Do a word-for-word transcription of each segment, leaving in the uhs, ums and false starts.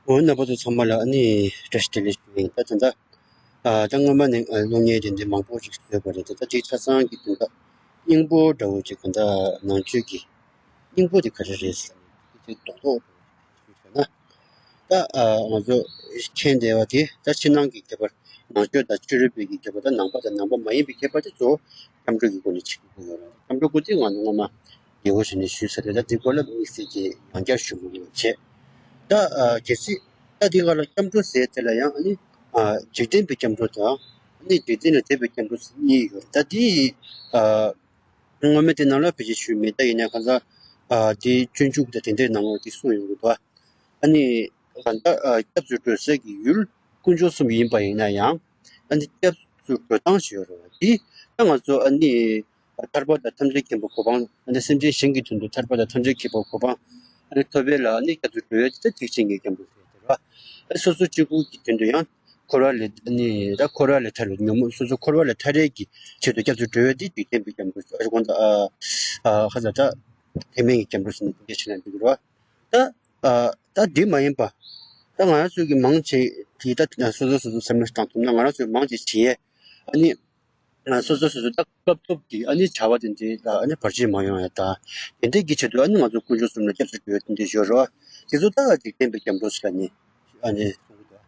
འོ་རྣམ་པ་ཚོ་ཚང་མ་ལ་ཨ་ནི་བཀྲ་ཤིས་བདེ་ལེགས་ཞུ་ཡིན། ད་ད་ད་ཨ་ད་སྔོན་མ་ནས་ཨ་སློབ་གཉེར་དེ་འདྲ་མང་པོ་ཞིག་བཟོས་པ་རེད། ད་ད་དེ་ཆ་ཚང་གི་དོན་དག་སྙིང་པོ་འདྲ་བོ་ཅིག་ག་ད་ནང་ཆོས་ཀྱི་སྙིང་པོ་དེ་ག་རེ་རེད་ཟེར་ན་དེ་རྡོག་རྡོག་ཞུས་བྱས་ན། ད་ཨ་ང་ཚོ་མཁྱེན་བདེ་བ་དེ་ད་ཕྱི་ནང་གི་ཁྱད་པར། ནང་ཆོས་དང་ཕྱི་རོལ་པའི་གི་ཁྱད་པར་དང་ནང་པ་དང་ནང་པ་མ་ཡིན་པའི་ཁྱད་པར་དེ་གཙོ་བོ་སྐྱབས་འགྲོ་གི་སྒོ་ནས་ཕྱེ་དགོས་ཀྱི་ཡོད་རེད། སྐྱབས་འགྲོ་སྐོར་དེ་ང་ཚོ་སྔོན་མ་རྒྱས་པོ་བྱས་ནས་ཞུས་ཚར་རེད། ད་དེ་སྐོར་ལ་དམིགས་བསལ་གྱི་ཡང་བསྐྱར་ཞུ་དགོས་ཀྱི་ཡོད་བྱས། ད་ཨ་གལ་སྲིད་ད་དེ་ག་ལ་སྐྱབས་འགྲོ་ཟེར་དེ་ལ་ཡང་ཨ་ནི་ཨ་འཇིག་རྟེན་པའི་སྐྱབས་འགྲོ་དང་ཨ་ནི་འཇིག་རྟེན་ལས་འདས་པའི་སྐྱབས་འགྲོ་ཟེར་གཉིས་ཡོད་རེད། ད་དེ་ཨ་སྔོན་མ་དེ་ནང་ལ་བེད་སྤྱོད་ཞུས་མེད། ད་ཡིན་ན་གང་ཟག་ཨ་དེ་སྤྱོད་འཇུག་དང་དེ་འདྲའི་ནང་ལ་དེ་གསུངས་ཡོང་གི་འདུག་ཨ་ནི་གང་ལྟར་ཨ་སྐྱབས་སུ་འགྲོ་སའི་གི་ཡུལ་དཀོན་མཆོག་གསུམ་ཡིན་པ་ཡིན་ན་ཡང་། ཨ་ནི་སྐྱབས་སུ་འགྲོ་སྟངས་ཞིག་ཡོད་རེད་བ། དེ་ད་ང་ཚོ་ཨ་ནི་ཐར་པ་དང་ཐམས་ཅད་མཁྱེན་པའི་གོ་འཕང་། ཨ་ནི་སེམས་ཅན་གཞན་གྱི་དོན་དུ་ཐར་པ་དང་ཐམས་ཅད་མཁྱེན་པའི་གོ་འཕང་ཨ་ནི་ཐོབ་པའི་ལ་ཨ་ནི་སྐྱབས་སུ་འགྲོ་ཡས་དེ་ད་ཐེག་ཆེན་གྱི་སྐྱབས་འགྲོ་ཟེར་ཡས་དེ་རེད་བ། ཨ་སོ་སོ་གཅིག་པུ་གི་དོན་དུ་ཡང་འཁོར་བ་ལས་ཨ་ནི་ད་འཁོར་བ་ལས་ཐར་བའི་ཉོན་མོངས་སོ་སོ་འཁོར་བ་ལས་ཐར་ཡས་ཀྱི་ཆེད་དུ་སྐྱབས་སུ་འགྲོ་ཡས་དེ་འཇིག་རྟེན་པའི་སྐྱབས་འགྲོ་ཟེར། ཨ་དགོངས་དག་ཨ་ཨ་ཁ་ས་ད་ཐེག་དམན་གྱི་སྐྱབས་འགྲོ་ཟེར་ནས་དེ་འདྲ་བྱེད་ན་འགྲིག་གི་རེད་བ། ད། ཨ། ད་འདི་མ་ཡིན་པ། ད་ང་རང་ཚོའི་གི་མང་ཆེ་གི་ད་སོ་སོ་སོ་སོ་སེམས་ལ་བཏང་ཐུབ་ན་ང་རང་ཚོའི་མང་ཆེ་བྱེད་ཡས། ཨ་ནི། ང་སོ་སོ་སོ་སོ་ད་སྐབས་ཐོབ་ཀྱི་ཨ་ནི་བྱ་བ་དེ་འདྲའི་ལ་ཨ་ནི་བར་ཆད་མ་ཡོང་ཡ་ད། དེ་འདྲའི་གི་ཆེད་དུ་ཨ་ནི་ང་ཚོ་དཀོན་མཆོག་གསུམ་ལ་སྐྱབས་སུ་འགྲོ་ཡ་དེ་འདྲའི་ཡོད་རེད་བ། དེ་ཚོ་ད་འཇིག་རྟེན་པའི་སྐྱབས་འགྲོ་ཟེར་ལ་ནི། ཨ་ནི་གསུང་གི་འདུག་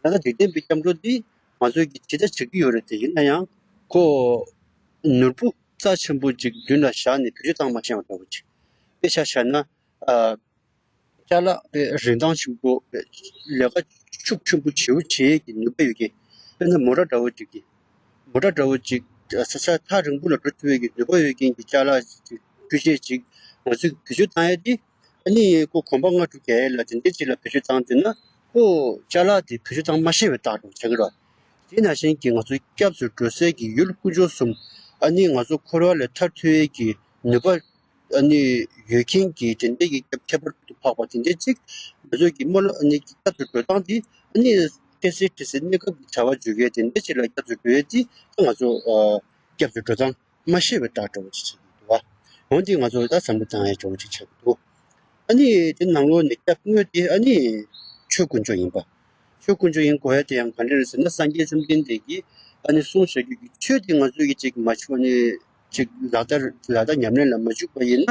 ད་ལྟ་འཇིག་རྟེན་པའི་སྐྱབས་འགྲོ་འདི་ང་ཚོའི་གི་ཇི་ལྟར་བྱེད་ཀྱི་ཡོད་རེད་དེ་ཡིན་ན་ཡང་ཁོ། ནོར་བུ་རྩ་ཆེན་པོ་ཅིག་མདུན་ལ་བཞག་ནས་བེད་སྤྱོད་བཏང་མ་ཤེས་པ་འདྲ་བོ་ཅིག་དཔེ་ཆ་བཞག་ན། ཨ། ཅ་ལག་དཔེ་རིན་ཐང་ཆེན་པོ་དཔེ་ལས་ཀ་ཤུགས་ཆེན་པོ་བྱེའུ་བྱེད་ཀྱི་ནུས་པ་ཡོད་མཁན། དཔེར་ན་མོ་ཊ་འདྲ་བོ་ཅིག་གི། མོ་ཊ་འདྲ་བོ་ཅིག་ས་ཆ་ཐག་རིང་པོ་ལ་འགྲོ་ཐུབ་པའི་གི་ནུས་པ་ཡོད་མཁན་གྱི་ཅ་ལག་ཅིག་ཁྱུ་ཆས་ཅིག་ང་ཚོས་བེད་སྤྱོད་བཏང་ཡས་དེ། ཨ་ནི་ཁོ་གོམ་པ་ལྔ་དྲུག་བརྒལ་ཡས་ལ་དེ་འདྲའི་ཅིག་ལ་བེད་སྤྱོད་བཏང་བསྡད་ན་ཁོ་ཅ་ལག་དེ་བེད་སྤྱོད་བཏང་མ་ཤེས་པའི་རྟགས་འདྲ་བོ་ཆགས་ཀྱི་རེད། དེ་ནང་བཞིན་གྱི་ང་ཚོ་སྐྱབས་སུ་འགྲོ་སའི་གི་ཡུལ་དཀོན་མཆོག་གསུམ། ཨ་ནི་ང་ཚོ་འཁོར་བ་ལས་ཐར་ཐུབ་ཡས་ཀྱི་ནུས་པ། ཨ་ནི་ཡོད་མཁན་གྱི་དེ་འདྲའི་གི་སྐྱབས་ཁྱད་པར་དུ་འཕགས་པ་དེ་འདྲའི་ཅིག་ང་ཚོ་གི་སྨོན་ལམ་ཨ་ནི་སྐྱབས་སུ་འགྲོ་སྟངས་དེ་ཨ་ནི་ཏོག་ཙམ་ཏོག་ཙམ་གནས་སྐབས་ཀྱི་བྱ་བ་འཇུག་ཡས་དེ་འདྲའི་ཅིག་ལ་སྐྱབས་སུ་འགྲོ་ཡས་དེ་ང་ཚོ་ཨ་སྐྱབས་སུ་འགྲོ་སྟངས་མ་ཤེས་པའི་རྟགས་འདྲ་བོ་ཅིག་ཆགས་ཀྱི་འདུག་བ། འོན་ཏེ་ང་ཚོ་ད་བསམ་བློ་བཏང་ཡས་འདྲ་བོ་ཅིག་ཆགས་ཀྱི་འདུག་ཨ་ནི་དེ་ནང་ལོགས་ནས་སྐྱབས་དངོས་དེ་ཨ་ནི་ཆོས་དཀོན་མཆོག་ཡིན་པ། ཆོས་དཀོན་མཆོག་ཡིན་དགོས་ཡ་དེ་ཡང་ག་འདྲ་རེད་ཟེར་ན་སངས་རྒྱས་བཅོམ་ལྡན་འདས་ཀྱིས་ཨ་ནི་གསུངས་བཞག་རྒྱུ་གི་ཆོས་དེ་ང་ཚོས་ཀྱི་ཅིག་མ་བྱུང་ནས་ཅིག་ལག་བསྟར་ལག་བསྟར་ཉམས་ལེན་ལ་མ་འཇུག་པ་ཡིན་ན།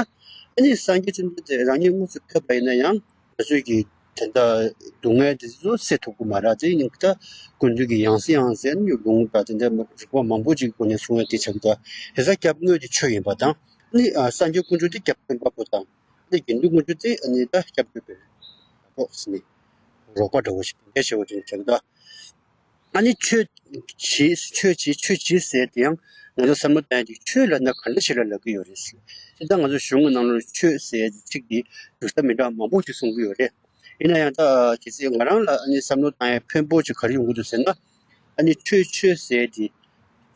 ཨ་ནི་སངས་རྒྱས་བཅོམ་ལྡན་འདས་རང་ཉིད་དངོས་སུ་ཕེབས་པ་ཡིན་ན་ཡང་ང་ཚོས་ཀྱི་དེ་འདྲ་སྡུག་བསྔལ་དེ་ཚོ་སེལ་ཐུབ་ཀྱི་མ་རེད། དེ་ཡིན་ད་སྐུ་མདུན་གྱི་ཡང་སེ་ཡང་སེ་ཨ་ནི་ལུང་དང་དེ་འདྲ་རིགས་པ་མང་པོ་ཅིག་གི་སྒོ་ནས་གསུང་ཡ་དེ་ཆགས་ཀྱི་འདུག་དེ་ཚོ་སྐྱབས་དངོས་དེ་ཆོས་ཡིན་པ་དང་ཨ་ནི་སངས་རྒྱས་དཀོན་མཆོག་དེ་སྐྱབས་བསྟན་པ་པོ་དང་། ནི་དགེ་འདུན་དཀོན་མཆོག་དེ་ནི་ད་སྐྱབས་བཅོལ་བའི་གྲོགས་སུ་ནི་རོགས་པ་འདྲ་བོ་ཞིག་དེ་འདྲ་བྱེད་པ་དེ་འདྲ་ད། ཨ་ནི་ཆོས་བྱེད་ཆོས་བྱེད་ཆོས་བྱེད་ཟེར་དེ་ཡང་ང་ཚོ་བསམ་བློ་བཏང་ཡ་དེ་ཆོས་ལབ་ན་ག་འདྲ་ཞིག་ལ་ལབ་ཀྱི་ཡོད་རེད་ཟེར། དེ་ད་ང་ཚོ་གཞུང་གི་ནང་ལ་ཆོས་ཟེར་ཡ་དེ་ཚིག་དེ་འགྲིག་ས་མི་འདྲ་བ་མང་པོ་ཞིག་གསུང་གི་ཡོད་རེད། ཡིན་ན་ཡང་ད་གལ་སྲིད་ང་རང་ལ་ཨ་ནི་བསམ་བློ་བཏང་ཡ་ཕན་པོ་ཅིག་ག་རེ་ཡོང་གི་འདུག་ཟེར་ན། ཨ་ནི་ཆོས་ཆོས་ཟེར་དེ།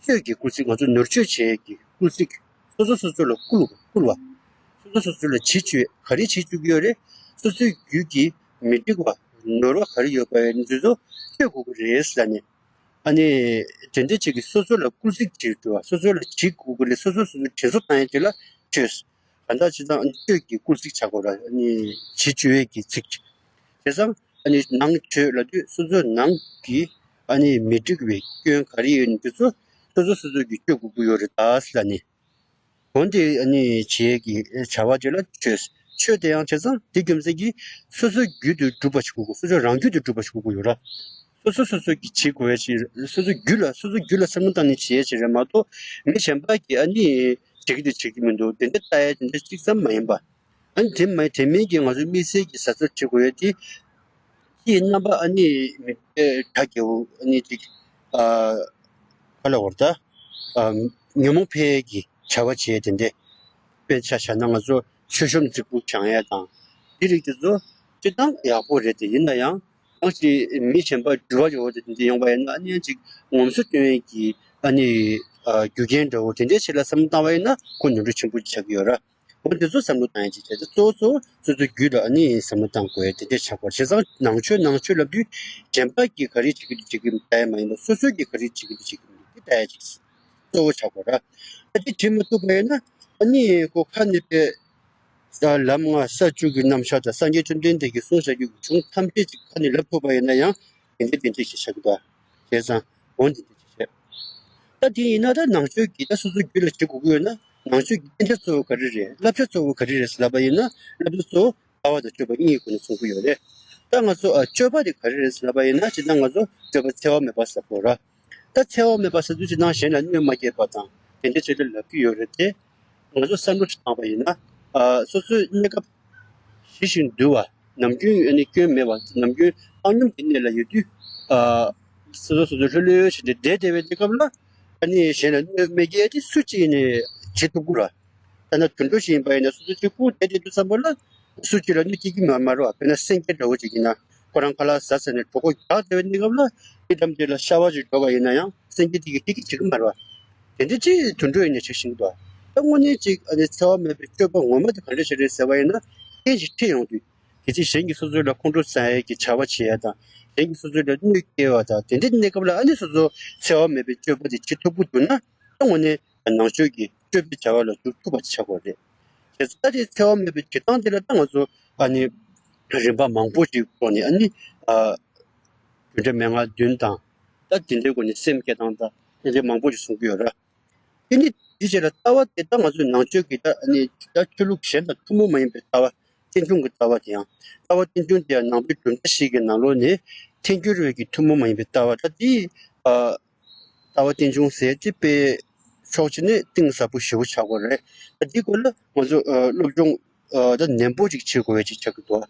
ཆོས་ཀྱི་སྐུལ་ཚིག་ང་ཚོ་ནོར་བཅོས་བྱེད་ཀྱི་སྐུལ་ཚིག་སོ་སོ་སོ་སོ་ལ་བསྐུལ་བ་བསྐུལ་བ། སོ་སོ་སོ་སོ་ལ་བྱེད་བཅུག་ག་རེ་བྱེད་བཅུག་གི་ཡོད་རེད། སོ་སོའི་རྒྱུད་ཀྱི་མི་འགྲིག་པ་ནོར་བ་ག་རེ་ཡོད་པ་ཡོད་འདི་ཚོ་བཅོས་དགོས་ཀྱི་རེད་ཟེར་ནས། ཨ་ནི་དེ་འདྲ་ཅིག་གིས་སོ་སོ་ལ་སྐུལ་ཚིག་བྱེད་དགོས་པ་སོ་སོ་ལ་བྱེད་དགོས་ཀྱི་རེད། སོ་སོ་སོ་སོ་དྲན་གསོ་བཏང་ཡ་དེ་ལ་ཆོས། གང་ལྟར་ཅི་ཙང་ཆོས་ཀྱི་སྐུལ་ཚིག་བྱ་དགོས་ར་ཨ་ནི་བྱེད་བཅུག་ཡས་ཀྱི་ཚིག་བྱས་ཙང་ཨ་ནི་ནང་ཆོས་ལབ་དུས་སོ་སོའི་ནང་གི་ཨ་ནི་མི་འགྲིག་པའི་སྐྱོན་ག་རེ་ཡོད་ན་དེ་ཚོ་སོ་སོ་སོ་སོ་གིས་བཅོས་དགོས་ཀྱི་ཡོད་རེད་ད་ཟེར་ལ་ནི། འོན་ཏེ་ཨ་ནི་བྱེད་ཀྱི་བྱ་བ་དེ་ལ་ཆོས། ཆོས་དེ་ཡང་བྱས་ཙང་དེ་རྒྱུ་མཚན་གྱིས་སོ་སོའི་རྒྱུད་དུ་སྒྲུབ་པ་ཞིག་དགོས་ཀྱི་སོ་སོ་རང་རྒྱུད་དུ་སྒྲུབ་པ་ཞིག་དགོས་ཀྱི་ཡོད་ར། སོ་སོ་སོ་སོ་གིས་བྱེད་དགོས་ཡ་ཞིག་སོ་སོའི་རྒྱུད་ལ་སོ་སོའི་རྒྱུད་ལ་བསམ་བློ་བཏང་ནས་བྱེད་ཡ་ཞིག་རེད་མ་གཏོགས་མི་གཞན་པ་གིས་ཨ་ནི་བྱེད་ཀྱི་འདུག་བྱེད་ཀྱི་མི་འདུག་དེ་འདྲ་ལྟ་ཡ་དེ་འདྲ་གཅིག་ཙམ་མ་ཡིན་པ། ཨ་ནི་དེ་མ་དེ་མིན་གྱི་ང་ཚོའི་དམིགས་བསལ་གྱི་གཟབ་གཟབ་བྱེད་དགོས་ཡ་དེ། ཁྱེད་རྣམ་པ་ཨ་ནི་མི་དགྲ་རྒྱལ་པོ་ཨ་ནི་ཅིག་ཨ་ག་ལ་བར་ད་ཨ་ཉོན་མོངས་འཕེལ་ཡས་ཀྱི་བྱ་བ་བྱེད་ཡ་དེ་འདྲ། དཔེ་ཆ་བཞག་ན་ང་ཚོ་མཆོད་གཤོམ་རྫིག་པོ་བྱང་ཡ་དང་དེ་རིགས་དེ་ཚོ་སྤྱིར་བཏང་ཡག་པོ་རེད་དེ་ཡིན་ན་ཡང་། གང་ཞིག་མི་གཞན་པ་འགྱུར་བ་ཡོད་དེ་འདི་ཡོང་བ་ཡིན་ན་ཨ་ནི་ཅིག་ངོམ་སོ་སྟོན་ཡས་ཀྱི་ཨ་ནི་ཨ་རྒྱུ་རྐྱེན་འདྲ་བོ་དེ་འདྲའི་ཆེད་ལ་བསམ་བློ་བཏང་བ་ཡིན་ན་ཁོ་ནོར་འཁྲུལ་ཆེན་པོ་ཆགས་ཀྱི་ཡོད་ར། འོ་འདི་ཚོ་བསམ་བློ་བཏང་ཡས་ཅིག་བྱས་ཏེ་གཙོ་བོ་གཙོ་བོ་སོ་སོའི་རྒྱུད་ལ་ཨ་ནི་བསམ་བློ་བཏང་དགོས་ཡས་དེ་འདྲའི་ཆགས་པ་བྱས་ཙང་ནང་ཆོས་ནང་ཆོས་ལབ་དུས་གཞན་པ་གིས་ག་རེ་བྱེད་ཀྱི་འདུག་བྱེད་ཀྱི་མི་ལྟ་ཡས་མ་ཡིན་པར་སོ་སོ་གིས་ག་རེ་བྱེད་ཀྱི་འདུག་བྱེད་ཀྱི་མི་འདུག་དེ་ལྟ་ཡས་ཅིག་གཙོ་བོ་ཆགས་དགོས་ར། ཨ་དེ་བྱེད་མ་ཐུབ་པ་ཡིན་ན་ཨ་ནི་ཁོ་ཁ་ནས་པའི། ལམ་ལྔ་ས་བཅུ་གི་རྣམ་གཞག་དང་སངས་རྒྱས་བཅོམ་ལྡན་འདས་ཀྱིས་གསུངས་བཞག་རྒྱུ་གི་གཞུང་ཐམས་ཅད་ཅིག་ཁ་ནས་ལབ་ཐུབ་པ་ཡིན་ན་ཡང་དེ་འདྲའི་དེ་འདྲས་ཞིག་བྱ་གི་འདུག་བྱས་ཙང་འོ་འདི་འདྲས་ཅིག་བྱས། ད་དེ་ཡིན་ན་ད་ནང་ཆོས་ཀྱི་ད་སོ་སོ་རྒྱུད་ལ་བྱེད་དགོས་ཀྱི་ཡོད་ན་ནང་ཆོས་ཀྱི་རྟེན་འབྲེལ་གཙོ་བོ་ག་རེ་རེད། བསླབ་བྱ་གཙོ་བོ་ག་རེ་རེད་ཟེར་ལབ་པ་ཡིན་ན་བསླབ་བྱ་གཙོ་བོ་ལྟ་བ་དང་སྤྱོད་པ་གཉིས་ཀྱི་སྒོ་ནས་གསུང་གི་ཡོད་རེད། ད་ང་ཚོ་ཨ་སྤྱོད་པ་དེ་ག་རེ་རེད་ཟེར་ལབ་པ་ཡིན་ན་ཇི་ལྟར་ང་ཚོ་སྤྱོད་པ་འཚེ་བ་མེད་པ་ཟེར་དགོས་ར། ད་འཚེ་བ་མེད་པ་ཟེར་དུས་ཇི་ལྟར་གཞན་ལ་གནོད་མ་སྐྱེལ་བ་དང་དེ་འདྲའི་ཆེད་དུ་ལབ་ཀྱི་ཡོད་རེད་དེ། ང་ཚོ་བསམ་བློ་ཞིག་བཏང་བ་ཡིན་ན་ཨ་སོ་སོའི་གནས་སྐབས་ཞི་ཞིང་དུལ་བ། ནམ་རྒྱུན་ཨ་ནི་སྐྱོན་མེད་པ། ནམ་རྒྱུན་བཏང་སྙོམས་ཀྱི་གནས་ལ་ཡོད་དུས་ཨ་སོ་སོ་སོ་སོ་ལྷོད་ལྷོད་བྱས་ཏེ་བསྡད་བསྡད་པའི་དུས་སྐབས་ལ་ཨ་ནི་གཞན་ལ་གནོད་མི་སྐྱེལ་ཏེ་སུ་གཅིག་ནས་བྱེད་ཐུབ་ཀྱི་རེད། ད་ནི་དུད་འགྲོ་ཞིག་ཡིན་པ་ཡིན་ན་སོ་སོ་གཅིག་པུ་བསྡད་བསྡད་དུས་ཙམ་པ་ལ་སུ་གཅིག་ལ་གནོད་སྐྱེལ་གྱི་མ་མ་རེད་བ། དཔེར་ན་སེང་གེ་འདྲ་བོ་ཅིག་ཡིན་ན་ཁོ་རང་ཁ་ལག་ཟ་ཟ་ནས་གྲོད་ཁོག་རྒྱགས་བསྡད་པའི་གནས་སྐབས་ལ་དེ་འགྲམ་དེ་ལ་ཤ་བ་ཅིག་འགྲོ་བ་ཡིན་ན་ཡང་སེང་གེ་དེ་གིས་ཧིག་གེ་བྱེད་ཀྱི་མ་རེད་བ། དེ་འདྲ་ཅིག་དུད་འགྲོ་ཡིན་ནས་བྱེད་བཞིན་འདུག་ད་དངོས་གནས་ཅིག་ཨ་ནི་འཚེ་བ་མེད་པའི་སྤྱོད་པ་ངོ་མ་དེ་ག་འདྲ་ཞིག་རེད་ཟེར་བ་ཡིན་ན་རྐྱེན་ཞིག་འཕྲད་ཡོང་དུས། གལ་སྲིད་གཞན་གྱིས་སོ་སོ་ལ་ཁོང་ཁྲོ་ཟ་ཡས་ཀྱི་བྱ་བ་བྱེད་ཡས་དང་གཞན་གྱིས་སོ་སོ་ལ་གནོད་སྐྱེལ་བ་དང་དེ་འདྲའི་གནས་སྐབས་ལ་ཨ་ནི་སོ་སོ་འཚེ་བ་མེད་པའི་སྤྱོད་པ་དེ་བྱེད་ཐུབ་ཀྱི་འདུག་ན་ད་དངོས་གནས་ནང་ཆོས་ཀྱི་སྤྱོད་པའི་བྱ་བ་ལ་འཇུག་ཐུབ་པ་ཆགས་དགོས་རེད། བྱས་ཙང་ད་དེ་འཚེ་བ་མེད་པའི་བྱེད་སྟངས་དེ་ལ་ད་ང་ཚོ་ཨ་ནི་རིམ་པ་མང་པོ་ཞིག་ཐོག་ནས་ཨ་ནི་ཨ་རྒྱུ་འབྲས་མན་ངག་བདུན་དང་ད་དེ་འདྲའི་སྒོ་ནས་སེམས་བསྐྱེད་སྟངས་དང་དེ་འདྲའི་མང་པོ་ཞིག་གསུང་གི་ཡོད་ར། དེ་ནི་དེ་རྗེས་ལ་ལྟ་བ་དེ་ད་ང་ཚོའི་ནང་ཆོས་ཀྱི་ད་ཨ་ནི་ད་ཆོས་ལུགས་གཞན་དང་ཐུན་མོང་མ་ཡིན་པའི་ལྟ་བ། རྟེན་འབྱུང་གི་ལྟ་བ་དེ་ཡང་ལྟ་བ་རྟེན་འབྱུང་དེ་ཡང་ནང་པའི་གྲུབ་མཐའ་བཞི་གི་ནང་ལོགས་ནས་ཐལ་འགྱུར་བའི་གི་ཐུན་མོང་མ་ཡིན་པའི་ལྟ་བ་ད་དེ་ཨ་ལྟ་བ་རྟེན་འབྱུང་ཟེར་དེ་དཔེ་ཕྱོགས་གཅིག་ནས་གཏིང་ཟབ་པོ་ཞེ་པོ་ཆགས་དགོས་རེད། ད་དེའི་སྐོར་ལ་ང་ཚོ་ཨ་སློབ་སྦྱོང་ཨ་ད་ནན་པོ་ཅིག་བྱེད་དགོས་པའི་ཅིག་ཆགས་ཀྱི་འདུག་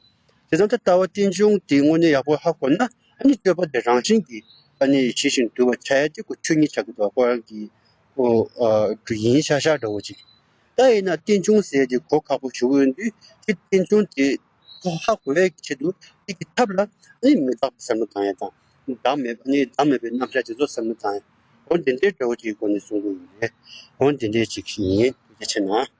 དེ་ཙང་ད་ལྟ་བ་རྟེན་འབྱུང་དེ་དངོས་གནས་ཡག་པོ་ཧ་གོ་ན་ཨ་ནི་སྤྱོད་པ་དེ་རང་བཞིན་གྱིས་ཨ་ནི་ཞི་ཞིང་དུལ་བ་ཆགས་ཡ་དེ་ཁོ་ཆོས་ཉིད་ཆགས་ཀྱི་འདུག་ཁོ་རང་གི་ཨོ་ཨ་ཡིན་ཤག་ཤག་འདྲ་བོ་ཅིག་ད་ཡིན་ན་རྟེན་འབྱུང་ཟེར་དེ་གོ་ཁག་པོ་ཞེ་པོ་ཡོད་དུས་དེ་རྟེན་འབྱུང་དེ་ཧ་གོ་བའི་ཆེད་དུ་དེ་གི་ཐབས་ལ་ཨ་ནི་མི་རྟག་པ་བསམ་བློ་བཏང་ཡ་དང་བདག་མེད་པ་ཨ་ནི་བདག་མེད་པའི་རྣམ་གཞག་དེ་ཚོ་བསམ་བློ་བཏང་ཡ་འོ་འདི་འདྲའི་འདྲ་བོ་ཅིག་སྒོ་ནས་གསུང་གི་ཡོད་རེད། འོ་འདི་འདྲའི་ཅིག་ཡིན། ཐུགས་རྗེ་ཆེ་གནང་།